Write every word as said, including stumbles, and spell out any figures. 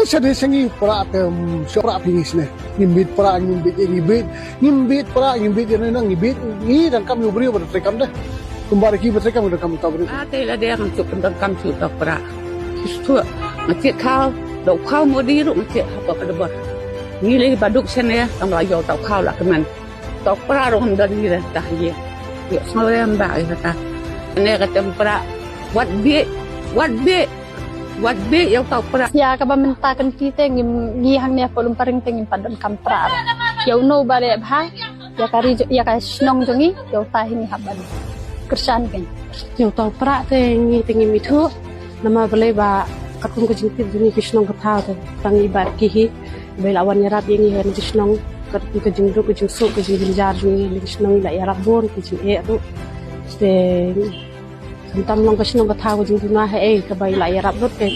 Sha dei sha ngi para te, mm, sha para phi ngi sne. Ngim bit para, ngim bit ïa ngi bit. Ngim bit para, ngim bit ïa ngi nang, ngi bit. Ngi dang kam ïa u briew ba da trei kam de. Kumba da ki ba trei kam da kam ka briew. Ah, te la dei ngam shu pyndang kam sha uta u para. Shu shu. Nga check khaw, da u khaw mo di ruh nga check haba ka dei ba. Ngi lei ba duk sene, kam la ïoh uta u khaw la kmen. Uta u para ruh ngam don ngi da ta ye. Ïoh sngew em ba ïa kata. Ne kata u para. Wat bit, wat bit. Wat bit ïa uta u para. Ïa kaba mynta kan ki te ngim ngi hangne ha Pohlumpareng te ngim pat don kam para. Ïa uno ba leh bha. Ïa ka ri, ïa ka shnong jong ngi, ïa uta hi ngi hap ban kyrshan kein. Ïa uta u para te ngi te ngim ithuh. Namar balei ba katkum ka jingtip jong ngi ki shnong ka thaw te tang ngi bad ki hi. Ba la wan ïarap ïa ngi ha ngi ki shnong katkum ka jingduk ka jingsuk ka jingjynjar jong ngi ha ngi ki shnong la ïarap bun ki jingeh ruh. Te khamtam long ka shnong ka thaw ka jingduna ha ei kaba la ïarap lut te.